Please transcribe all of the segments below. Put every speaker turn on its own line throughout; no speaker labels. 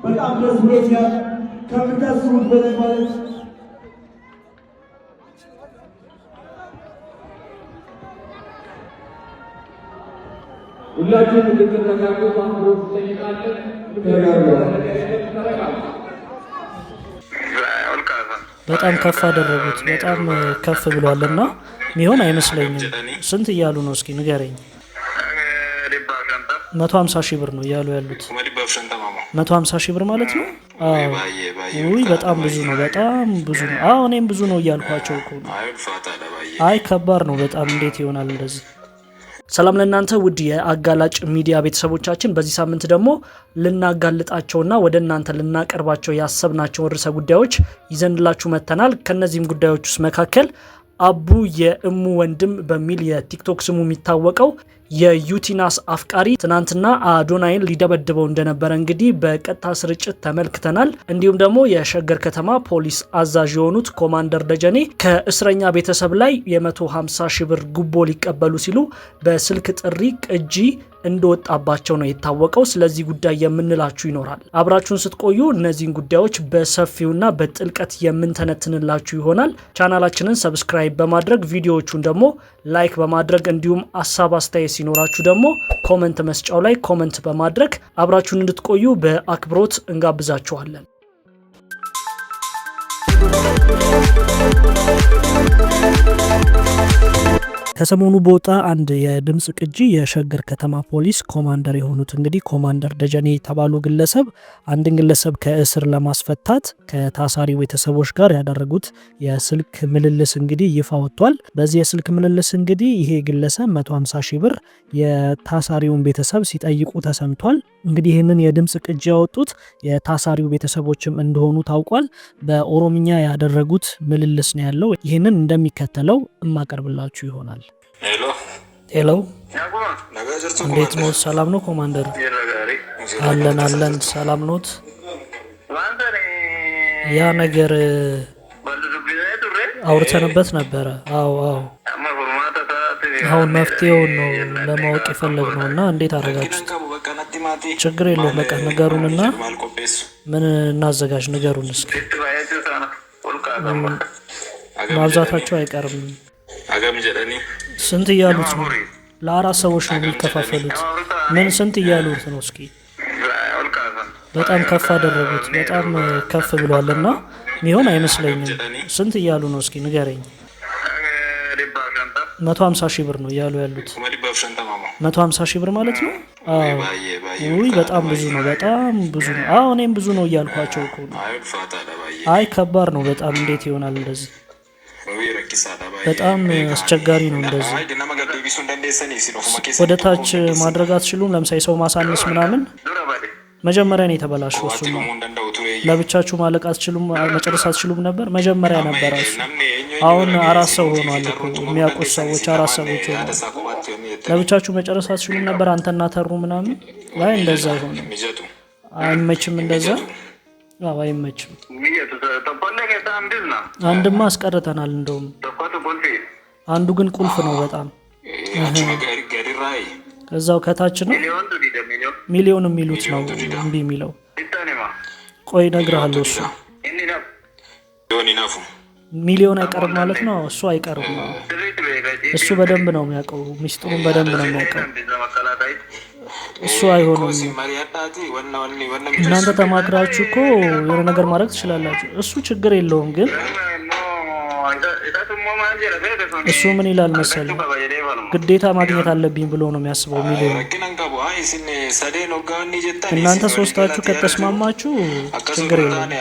በጣም ደስ ብሎኛል ከምታስቡት በላይ ማለት።
ሁላችሁም እንድትረጋጉ በአክብሮት እንጠይቃለን። ተረጋጉ።
በጣም ከፍ አደረጉት። በጣም ከፍ ብሏል እና ሚሆን አይመስለኝም። ስንት እያሉ ነው? እስኪ ንገረኝ። 150 ሺህ ብር ነው እያሉ ያሉት። 150 ሺህ ብር ማለት ነው። አዎ። ውይ በጣም ብዙ ነው። በጣም ብዙ ነው። አዎ፣ እኔም ብዙ ነው እያልኳቸው እኮ ነው። አይ ከባድ ነው በጣም፣ እንዴት ይሆናል እንደዚህ? ሰላም ለእናንተ ውድ የአጋላጭ ሚዲያ ቤተሰቦቻችን፣ በዚህ ሳምንት ደግሞ ልናጋልጣቸውና ወደ እናንተ ልናቀርባቸው ያሰብናቸውን ርዕሰ ጉዳዮች ይዘንላችሁ መጥተናል። ከእነዚህም ጉዳዮች ውስጥ መካከል አቡ የእሙ ወንድም በሚል የቲክቶክ ስሙ የሚታወቀው የዩቲናስ አፍቃሪ ትናንትና አዶናይን ሊደበድበው እንደነበረ እንግዲህ በቀጥታ ስርጭት ተመልክተናል። እንዲሁም ደግሞ የሸገር ከተማ ፖሊስ አዛዥ የሆኑት ኮማንደር ደጀኔ ከእስረኛ ቤተሰብ ላይ የ150 ሺህ ብር ጉቦ ሊቀበሉ ሲሉ በስልክ ጥሪ ቅጂ እንደወጣባቸው ነው የታወቀው። ስለዚህ ጉዳይ የምንላችሁ ይኖራል። አብራችሁን ስትቆዩ እነዚህን ጉዳዮች በሰፊውና በጥልቀት የምንተነትንላችሁ ይሆናል። ቻናላችንን subscribe በማድረግ፣ ቪዲዮዎቹን ደግሞ like በማድረግ፣ እንዲሁም ሀሳብ አስተያየት ሲኖራችሁ ደግሞ comment መስጫው ላይ comment በማድረግ አብራችሁን እንድትቆዩ በአክብሮት እንጋብዛችኋለን። ከሰሞኑ በወጣ አንድ የድምፅ ቅጂ የሸገር ከተማ ፖሊስ ኮማንደር የሆኑት እንግዲህ ኮማንደር ደጀኔ የተባሉ ግለሰብ አንድን ግለሰብ ከእስር ለማስፈታት ከታሳሪ ቤተሰቦች ጋር ያደረጉት የስልክ ምልልስ እንግዲህ ይፋ ወጥቷል። በዚህ የስልክ ምልልስ እንግዲህ ይሄ ግለሰብ 150 ሺህ ብር የታሳሪውን ቤተሰብ ሲጠይቁ ተሰምቷል። እንግዲህ ይህንን የድምፅ ቅጂ ያወጡት የታሳሪው ቤተሰቦችም እንደሆኑ ታውቋል። በኦሮምኛ ያደረጉት ምልልስ ነው ያለው። ይህንን እንደሚከተለው እማቀርብላችሁ ይሆናል።
Hello.
Hello።
Nagaa jirtu?
እንዴት ኖት? ሰላም ነው ኮማንደር? አለን አለን። ሰላም ኖት? ያ ነገር አውርተንበት ነበረ። አዎ። አሁን መፍትሄውን ነው ለማወቅ የፈለግነው እና እንዴት አደረጋችሁት? ችግር የለውም፣ በቃ ንገሩንና ምን እናዘጋጅ ንገሩን እስኪ። ማብዛታቸው አይቀርም።
Hagam jedhanii?
ስንት እያሉት ነው? ለአራት ሰዎች ነው የሚከፋፈሉት። ምን ስንት እያሉት ነው? እስኪ። በጣም ከፍ አደረጉት። በጣም ከፍ ብሏል እና ሚሆን አይመስለኝም። ስንት እያሉ ነው? እስኪ ንገረኝ። 150 ሺህ ብር ነው እያሉ ያሉት። 150 ሺህ ብር ማለት ነው። አዎ። ውይ በጣም ብዙ ነው። በጣም ብዙ ነው። አዎ፣ እኔም ብዙ ነው እያልኳቸው እኮ ነው። አይ ከባድ ነው በጣም፣ እንዴት ይሆናል እንደዚህ? በጣም አስቸጋሪ ነው እንደዚህ። ወደ ታች ማድረግ አትችሉም? ለምሳሌ ሰው ማሳነስ ምናምን። መጀመሪያ ነው የተበላሸው እሱ ነው። ለብቻችሁ ማለቅ አትችሉም፣ መጨረስ አትችሉም ነበር መጀመሪያ ነበረ እሱ። አሁን አራት ሰው ሆኗል እኮ፣ የሚያውቁት ሰዎች አራት ሰዎች ሆኗል። ለብቻችሁ መጨረስ አትችሉም ነበር አንተና ተሩ ምናምን። አይ እንደዛ አይሆንም፣ አይመችም እንደዛ። አዎ አይመችም። አንድማ አስቀርተናል እንደውም፣ አንዱ ግን ቁልፍ ነው በጣም። እዛው ከታች ነው ሚሊዮን የሚሉት ነው እምቢ የሚለው። ቆይ እነግርሃለሁ። እሱ ሚሊዮን አይቀርም ማለት ነው። እሱ አይቀርም። እሱ በደንብ ነው የሚያውቀው፣ ሚስጥሩን በደንብ ነው የሚያውቀው። እሱ አይሆንም። እናንተ ተማክራችሁ እኮ የሆነ ነገር ማድረግ ትችላላችሁ። እሱ ችግር የለውም፣ ግን እሱ ምን ይላል መሰለህ፣ ግዴታ ማግኘት አለብኝ ብሎ ነው የሚያስበው ሚሊዮን። እናንተ ሶስታችሁ ከተስማማችሁ ችግር የለውም።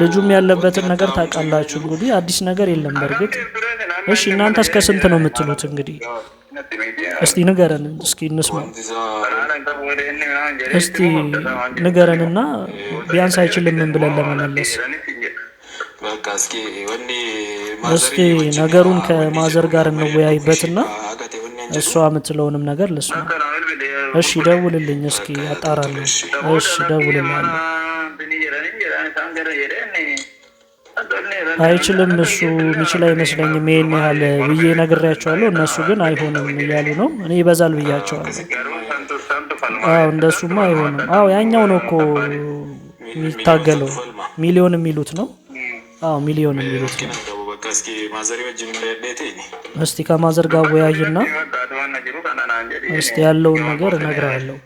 ልጁም ያለበትን ነገር ታውቃላችሁ። እንግዲህ አዲስ ነገር የለም በእርግጥ። እሺ እናንተ እስከ ስንት ነው የምትሉት? እንግዲህ እስቲ ንገረን፣ እስኪ እንስማ። እስቲ ንገረንና ቢያንስ አይችልም ብለን ለመመለስ። እስቲ ነገሩን ከማዘር ጋር እንወያይበትና እሷ የምትለውንም ነገር ልስማ። እሺ ደውልልኝ እስኪ አጣራለሁ። እሺ ደውልልኝ። አይችልም እሱ የሚችል አይመስለኝም ይሄን ያህል ብዬ ነግሬያቸዋለሁ። እነሱ ግን አይሆንም እያሉ ነው። እኔ ይበዛል ብያቸዋለሁ። አዎ እንደሱማ አይሆንም። አዎ ያኛው ነው እኮ የሚታገለው፣ ሚሊዮን የሚሉት ነው። አዎ ሚሊዮን የሚሉት ነው። እስቲ ከ mother ጋር ወያይና እስቲ ያለውን ነገር እነግርሃለሁ።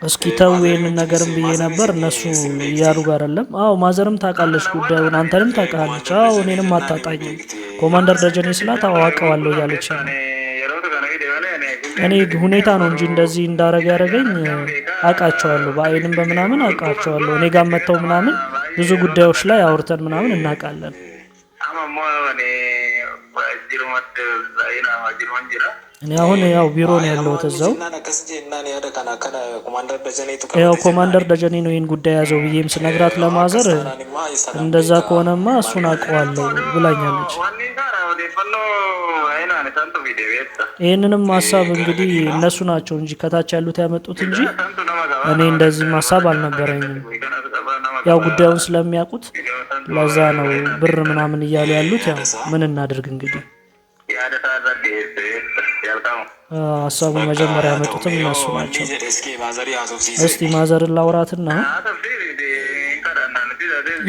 እስኪ ተው ይሄንን ነገርም ብዬ ነበር። እነሱ እያሉ ጋር አይደለም። አዎ mother ም ታውቃለች ጉዳዩን፣ አንተንም ታውቃለች። አዎ እኔንም አታጣኝም። ኮማንደር ደጀኔ ስላት አዎ አውቀዋለሁ እያለች ነው። እኔ ሁኔታ ነው እንጂ እንደዚህ እንዳረገ ያደረገኝ አውቃቸዋለሁ፣ በአይንም በምናምን አውቃቸዋለሁ። እኔ ጋር መጥተው ምናምን ብዙ ጉዳዮች ላይ አውርተን ምናምን እናውቃለን። እኔ አሁን ያው ቢሮ ነው ያለሁት እዛው። ያው ኮማንደር ደጀኔ ነው ይህን ጉዳይ ያዘው ብዬም ስነግራት ለ mother እንደዛ ከሆነማ እሱን አውቀዋለሁ ብላኛለች። ይህንንም ሀሳብ እንግዲህ እነሱ ናቸው እንጂ ከታች ያሉት ያመጡት እንጂ እኔ እንደዚህም ሀሳብ አልነበረኝም። ያው ጉዳዩን ስለሚያውቁት ለዛ ነው ብር ምናምን እያሉ ያሉት። ያው ምን እናድርግ እንግዲህ ሀሳቡን መጀመሪያ ያመጡትም እነሱ ናቸው። እስቲ ማዘርን ላውራትና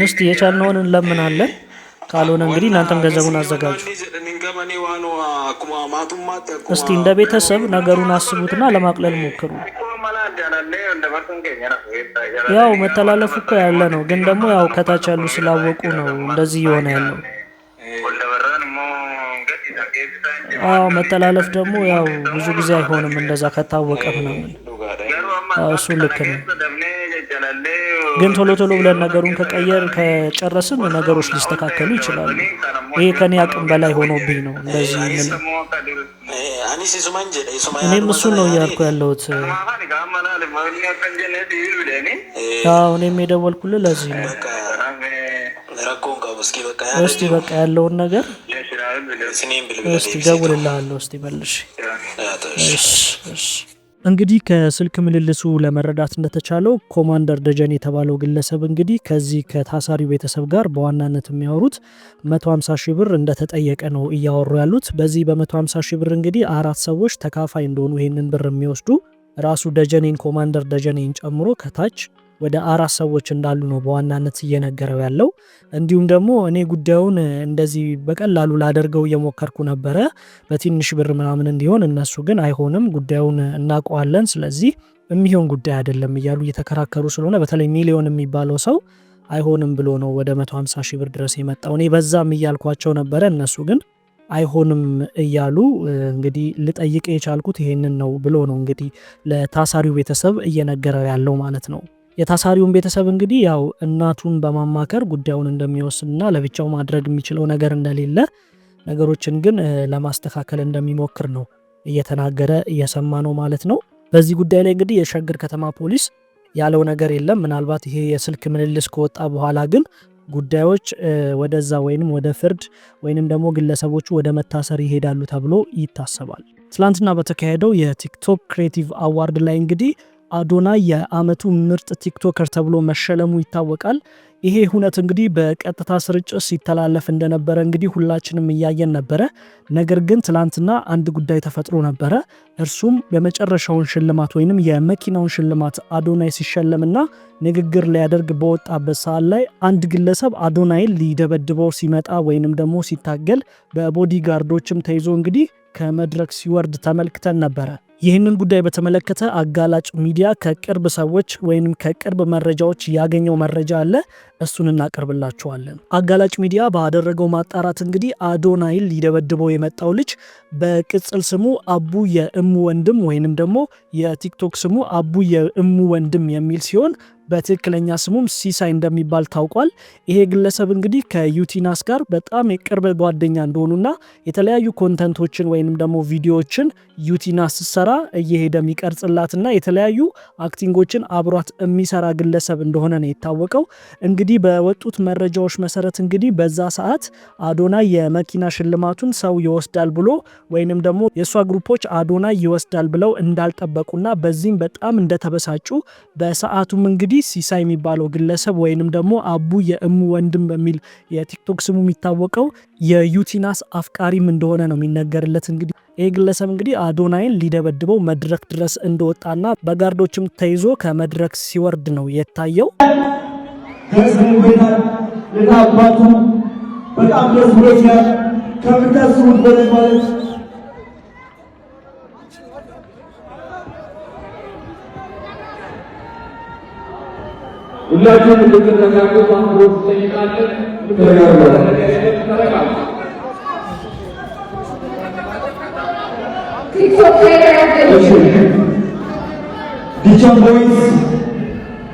እስቲ የቻልነውን እንለምናለን። ካልሆነ እንግዲህ እናንተም ገንዘቡን አዘጋጁ። እስቲ እንደ ቤተሰብ ነገሩን አስቡትና ለማቅለል ሞክሩ። ያው መተላለፉ እኮ ያለ ነው፣ ግን ደግሞ ያው ከታች ያሉ ስላወቁ ነው እንደዚህ እየሆነ ያለው። አዎ መተላለፍ ደግሞ ያው ብዙ ጊዜ አይሆንም እንደዛ ከታወቀ ምናምን። አዎ እሱ ልክ ነው። ግን ቶሎ ቶሎ ብለን ነገሩን ከቀየር ከጨረስን ነገሮች ሊስተካከሉ ይችላሉ። ይሄ ከኔ አቅም በላይ ሆኖብኝ ነው እንደዚህ የምልህ። እኔም እሱን ነው እያልኩ ያለሁት። አዎ እኔም የደወልኩልህ ለዚህ ነው። እስቲ በቃ ያለውን ነገር እስቲ ደውልልሃለሁ። እስቲ መልሽ። እሺ እንግዲህ ከስልክ ምልልሱ ለመረዳት እንደተቻለው ኮማንደር ደጀን የተባለው ግለሰብ እንግዲህ ከዚህ ከታሳሪው ቤተሰብ ጋር በዋናነት የሚያወሩት 150 ሺህ ብር እንደተጠየቀ ነው እያወሩ ያሉት። በዚህ በ150 ሺህ ብር እንግዲህ አራት ሰዎች ተካፋይ እንደሆኑ ይህንን ብር የሚወስዱ ራሱ ደጀኔን ኮማንደር ደጀኔን ጨምሮ ከታች ወደ አራት ሰዎች እንዳሉ ነው በዋናነት እየነገረው ያለው። እንዲሁም ደግሞ እኔ ጉዳዩን እንደዚህ በቀላሉ ላደርገው እየሞከርኩ ነበረ በትንሽ ብር ምናምን እንዲሆን፣ እነሱ ግን አይሆንም፣ ጉዳዩን እናውቀዋለን፣ ስለዚህ የሚሆን ጉዳይ አይደለም እያሉ እየተከራከሩ ስለሆነ በተለይ ሚሊዮን የሚባለው ሰው አይሆንም ብሎ ነው ወደ 150 ሺህ ብር ድረስ የመጣው። እኔ በዛም እያልኳቸው ነበረ፣ እነሱ ግን አይሆንም እያሉ እንግዲህ ልጠይቅ የቻልኩት ይሄንን ነው ብሎ ነው እንግዲህ ለታሳሪው ቤተሰብ እየነገረው ያለው ማለት ነው። የታሳሪውን ቤተሰብ እንግዲህ ያው እናቱን በማማከር ጉዳዩን እንደሚወስንና ለብቻው ማድረግ የሚችለው ነገር እንደሌለ ነገሮችን ግን ለማስተካከል እንደሚሞክር ነው እየተናገረ እየሰማ ነው ማለት ነው። በዚህ ጉዳይ ላይ እንግዲህ የሸገር ከተማ ፖሊስ ያለው ነገር የለም። ምናልባት ይሄ የስልክ ምልልስ ከወጣ በኋላ ግን ጉዳዮች ወደዛ ወይንም ወደ ፍርድ ወይንም ደግሞ ግለሰቦቹ ወደ መታሰር ይሄዳሉ ተብሎ ይታሰባል። ትላንትና በተካሄደው የቲክቶክ Creative Award ላይ እንግዲህ አዶናይ የአመቱ ምርጥ TikToker ተብሎ መሸለሙ ይታወቃል። ይሄ ሁነት እንግዲህ በቀጥታ ስርጭት ሲተላለፍ እንደነበረ እንግዲህ ሁላችንም እያየን ነበረ። ነገር ግን ትላንትና አንድ ጉዳይ ተፈጥሮ ነበረ። እርሱም የመጨረሻውን ሽልማት ወይንም የመኪናውን ሽልማት አዶናይ ሲሸለምና ንግግር ሊያደርግ በወጣበት ሰዓት ላይ አንድ ግለሰብ አዶናይን ሊደበድበው ሲመጣ ወይንም ደግሞ ሲታገል በ bodyguard ኦችም ተይዞ እንግዲህ ከመድረክ ሲወርድ ተመልክተን ነበረ። ይህንን ጉዳይ በተመለከተ አጋላጭ ሚዲያ ከቅርብ ሰዎች ወይም ከቅርብ መረጃዎች ያገኘው መረጃ አለ። እሱን እናቀርብላችኋለን። አጋላጭ ሚዲያ ባደረገው ማጣራት እንግዲህ አዶናይን ሊደበድበው የመጣው ልጅ በቅጽል ስሙ አቡ የእሙ ወንድም ወይንም ደግሞ የቲክቶክ ስሙ አቡ የእሙ ወንድም የሚል ሲሆን በትክክለኛ ስሙም ሲሳይ እንደሚባል ታውቋል። ይሄ ግለሰብ እንግዲህ ከዩቲናስ ጋር በጣም የቅርብ ጓደኛ እንደሆኑና የተለያዩ content ኦችን ወይንም ደግሞ ቪዲዮዎችን ዩቲናስ ስትሰራ እየሄደ የሚቀርጽላትና የተለያዩ acting ኦችን አብሯት የሚሰራ ግለሰብ እንደሆነ ነው የታወቀው። እንግዲህ እንግዲህ በወጡት መረጃዎች መሰረት እንግዲህ በዛ ሰዓት አዶናይ የመኪና ሽልማቱን ሰው ይወስዳል ብሎ ወይንም ደግሞ የእሷ ግሩፖች አዶናይ ይወስዳል ብለው እንዳልጠበቁና በዚህም በጣም እንደተበሳጩ፣ በሰዓቱም እንግዲህ ሲሳይ የሚባለው ግለሰብ ወይንም ደግሞ አቡ የእሙ ወንድም በሚል የቲክቶክ ስሙ የሚታወቀው የዩቲናስ አፍቃሪም እንደሆነ ነው የሚነገርለት። እንግዲህ ይህ ግለሰብ እንግዲህ አዶናይን ሊደበድበው መድረክ ድረስ እንደወጣና በጋርዶችም ተይዞ ከመድረክ ሲወርድ ነው የታየው።
ተስሙበታል። ለአባቱ በጣም ደስ ብሎኛል። ከምታስቡት በላይ ማለት።
ሁላችሁም እንድትረጋጉ በአክብሮት እንጠይቃለን። ተረጋጉ።
TikTok Creator of the Year.
ዲቻን ቦይስ፣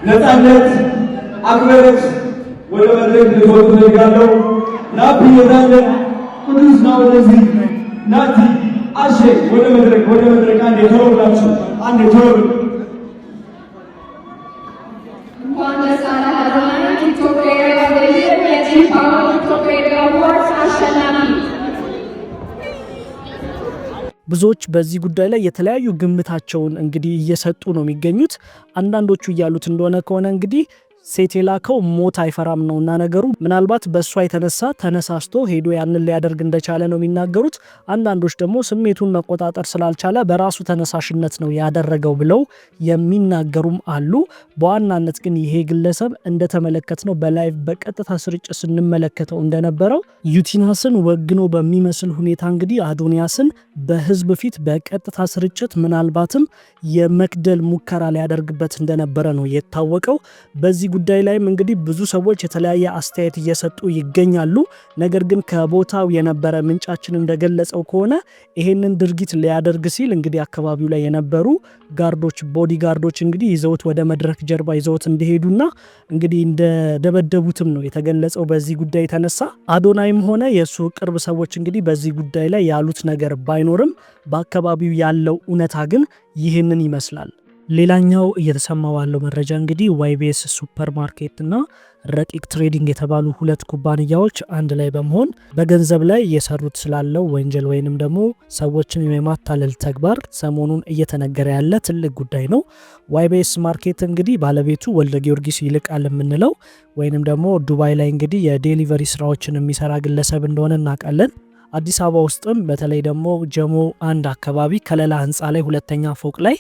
ነፃነት፣ አክበረት ወደ መድረክ ልትወጡ እፈልጋለሁ። ናፒ የታለ? ቅዱስ ና ወደዚህ። ናቲ፣ አሼ ወደ መድረክ፣ ወደ መድረክ። አንዴ ቶሎ ብላችሁ፣ አንዴ ቶሎ ብሉ።
እንኳን ደስ አለህ አዶናይ፣ TikTok Creator of the Year የ G Power TikTok Creator Awards አሸናፊ።
ብዙዎች በዚህ ጉዳይ ላይ የተለያዩ ግምታቸውን እንግዲህ እየሰጡ ነው የሚገኙት። አንዳንዶቹ እያሉት እንደሆነ ከሆነ እንግዲህ ሴት የላከው ሞት አይፈራም ነው እና ነገሩ ምናልባት በእሷ የተነሳ ተነሳስቶ ሄዶ ያንን ሊያደርግ እንደቻለ ነው የሚናገሩት። አንዳንዶች ደግሞ ስሜቱን መቆጣጠር ስላልቻለ በራሱ ተነሳሽነት ነው ያደረገው ብለው የሚናገሩም አሉ። በዋናነት ግን ይሄ ግለሰብ እንደተመለከትነው በ live በቀጥታ ስርጭት ስንመለከተው እንደነበረው ዩቲናስን ወግኖ በሚመስል ሁኔታ እንግዲህ አዶንያስን በህዝብ ፊት በቀጥታ ስርጭት ምናልባትም የመግደል ሙከራ ሊያደርግበት እንደነበረ ነው የታወቀው። በዚህ ጉዳይ ላይም እንግዲህ ብዙ ሰዎች የተለያየ አስተያየት እየሰጡ ይገኛሉ። ነገር ግን ከቦታው የነበረ ምንጫችን እንደገለጸው ከሆነ ይሄንን ድርጊት ሊያደርግ ሲል እንግዲህ አካባቢው ላይ የነበሩ ጋርዶች፣ body guard ኦች እንግዲህ ይዘውት ወደ መድረክ ጀርባ ይዘውት እንደሄዱና እንግዲህ እንደደበደቡትም ነው የተገለጸው። በዚህ ጉዳይ የተነሳ አዶናይም ሆነ የእሱ ቅርብ ሰዎች እንግዲህ በዚህ ጉዳይ ላይ ያሉት ነገር ባይኖርም በአካባቢው ያለው እውነታ ግን ይህንን ይመስላል። ሌላኛው እየተሰማ ባለው መረጃ እንግዲህ ዋይቢኤስ ሱፐር ማርኬት እና ረቂቅ ትሬዲንግ የተባሉ ሁለት ኩባንያዎች አንድ ላይ በመሆን በገንዘብ ላይ እየሰሩት ስላለው ወንጀል ወይንም ደግሞ ሰዎችን የማታለል ተግባር ሰሞኑን እየተነገረ ያለ ትልቅ ጉዳይ ነው። ዋይቢኤስ ማርኬት እንግዲህ ባለቤቱ ወልደ ጊዮርጊስ ይልቃል የምንለው ወይንም ደግሞ ዱባይ ላይ እንግዲህ የ delivery ስራዎችን የሚሰራ ግለሰብ እንደሆነ እናውቃለን። አዲስ አበባ ውስጥም በተለይ ደግሞ ጀሞ አንድ አካባቢ ከለላ ህንፃ ላይ ሁለተኛ ፎቅ ላይ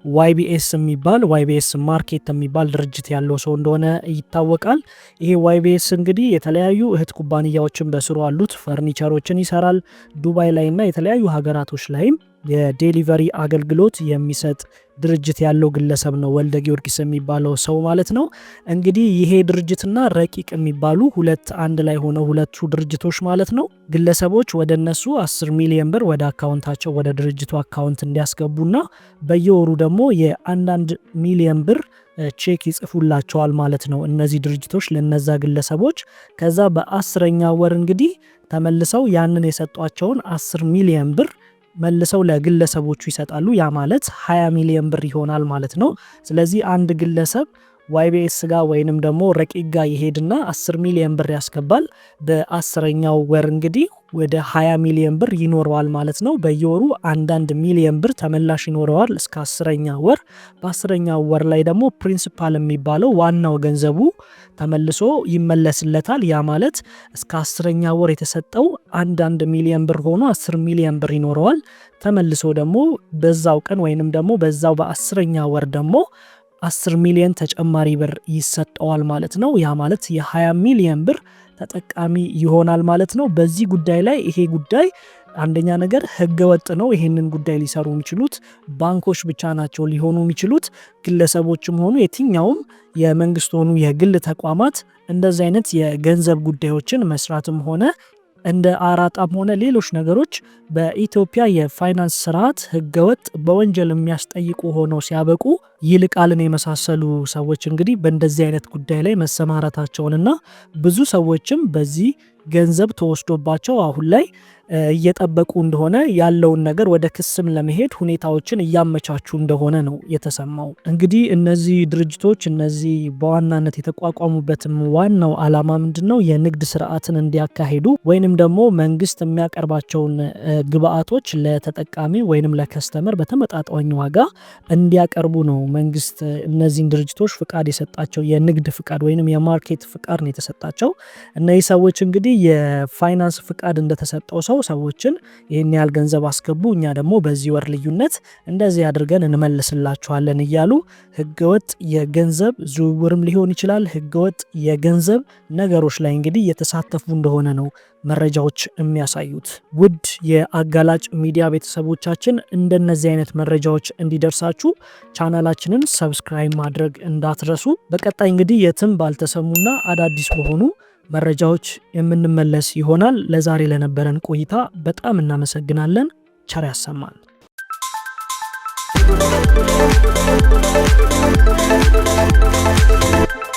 ዋይቢኤስ የሚባል፣ ዋይቢኤስ ማርኬት የሚባል ድርጅት ያለው ሰው እንደሆነ ይታወቃል። ይሄ ዋይቢኤስ እንግዲህ የተለያዩ እህት ኩባንያዎችን በስሩ አሉት። ፈርኒቸሮችን ይሰራል። ዱባይ ላይና የተለያዩ ሀገራቶች ላይም የ delivery አገልግሎት የሚሰጥ ድርጅት ያለው ግለሰብ ነው ወልደ ጊዮርጊስ የሚባለው ሰው ማለት ነው። እንግዲህ ይሄ ድርጅትና ረቂቅ የሚባሉ ሁለት አንድ ላይ ሆነው ሁለቱ ድርጅቶች ማለት ነው ግለሰቦች ወደ እነሱ 10 ሚሊዮን ብር ወደ አካውንታቸው፣ ወደ ድርጅቱ አካውንት እንዲያስገቡና በየወሩ ደግሞ የአንዳንድ ሚሊዮን ብር ቼክ ይጽፉላቸዋል ማለት ነው እነዚህ ድርጅቶች ለነዛ ግለሰቦች። ከዛ በ10ኛ ወር እንግዲህ ተመልሰው ያንን የሰጧቸውን 10 ሚሊዮን ብር መልሰው ለግለሰቦቹ ይሰጣሉ። ያ ማለት 20 ሚሊዮን ብር ይሆናል ማለት ነው። ስለዚህ አንድ ግለሰብ ዋይቢኤስ ጋር ወይንም ደግሞ ረቂቅ ጋር ይሄድና 10 ሚሊዮን ብር ያስገባል። በ10ኛው ወር እንግዲህ ወደ 20 ሚሊዮን ብር ይኖረዋል ማለት ነው። በየወሩ አንዳንድ ሚሊዮን ብር ተመላሽ ይኖረዋል እስከ 10ኛ ወር። በ10ኛው ወር ላይ ደግሞ principal የሚባለው ዋናው ገንዘቡ ተመልሶ ይመለስለታል። ያ ማለት እስከ 10ኛ ወር የተሰጠው አንዳንድ ሚሊዮን ብር ሆኖ 10 ሚሊዮን ብር ይኖረዋል። ተመልሶ ደግሞ በዛው ቀን ወይንም ደግሞ በዛው በ10ኛ ወር ደግሞ 10 ሚሊዮን ተጨማሪ ብር ይሰጠዋል ማለት ነው። ያ ማለት የ20 ሚሊዮን ብር ተጠቃሚ ይሆናል ማለት ነው። በዚህ ጉዳይ ላይ ይሄ ጉዳይ አንደኛ ነገር ህገ ወጥ ነው። ይሄንን ጉዳይ ሊሰሩ የሚችሉት ባንኮች ብቻ ናቸው ሊሆኑ የሚችሉት። ግለሰቦችም ሆኑ የትኛውም የመንግስት ሆኑ የግል ተቋማት እንደዚህ አይነት የገንዘብ ጉዳዮችን መስራትም ሆነ እንደ አራጣም ሆነ ሌሎች ነገሮች በኢትዮጵያ የፋይናንስ ስርዓት ህገወጥ በወንጀል የሚያስጠይቁ ሆነው ሲያበቁ ይልቃልን የመሳሰሉ ሰዎች እንግዲህ በእንደዚህ አይነት ጉዳይ ላይ መሰማራታቸውንና ብዙ ሰዎችም በዚህ ገንዘብ ተወስዶባቸው አሁን ላይ እየጠበቁ እንደሆነ ያለውን ነገር ወደ ክስም ለመሄድ ሁኔታዎችን እያመቻቹ እንደሆነ ነው የተሰማው። እንግዲህ እነዚህ ድርጅቶች እነዚህ በዋናነት የተቋቋሙበትም ዋናው ዓላማ ምንድን ነው? የንግድ ስርዓትን እንዲያካሂዱ ወይንም ደግሞ መንግስት የሚያቀርባቸውን ግብአቶች ለተጠቃሚ ወይንም ለ customer በተመጣጣኝ ዋጋ እንዲያቀርቡ ነው። መንግስት እነዚህን ድርጅቶች ፍቃድ የሰጣቸው የንግድ ፍቃድ ወይንም የ market ፍቃድ ነው የተሰጣቸው። እነዚህ ሰዎች እንግዲህ የፋይናንስ ፍቃድ እንደተሰጠው ሰው ሰዎችን ይህን ያህል ገንዘብ አስገቡ፣ እኛ ደግሞ በዚህ ወር ልዩነት እንደዚህ አድርገን እንመልስላችኋለን እያሉ ህገወጥ የገንዘብ ዝውውርም ሊሆን ይችላል፣ ህገወጥ የገንዘብ ነገሮች ላይ እንግዲህ እየተሳተፉ እንደሆነ ነው መረጃዎች የሚያሳዩት። ውድ የአጋላጭ ሚዲያ ቤተሰቦቻችን፣ እንደነዚህ አይነት መረጃዎች እንዲደርሳችሁ ቻናላችንን subscribe ማድረግ እንዳትረሱ። በቀጣይ እንግዲህ የትም ባልተሰሙና አዳዲስ በሆኑ መረጃዎች የምንመለስ ይሆናል። ለዛሬ ለነበረን ቆይታ በጣም እናመሰግናለን። ቸር ያሰማን።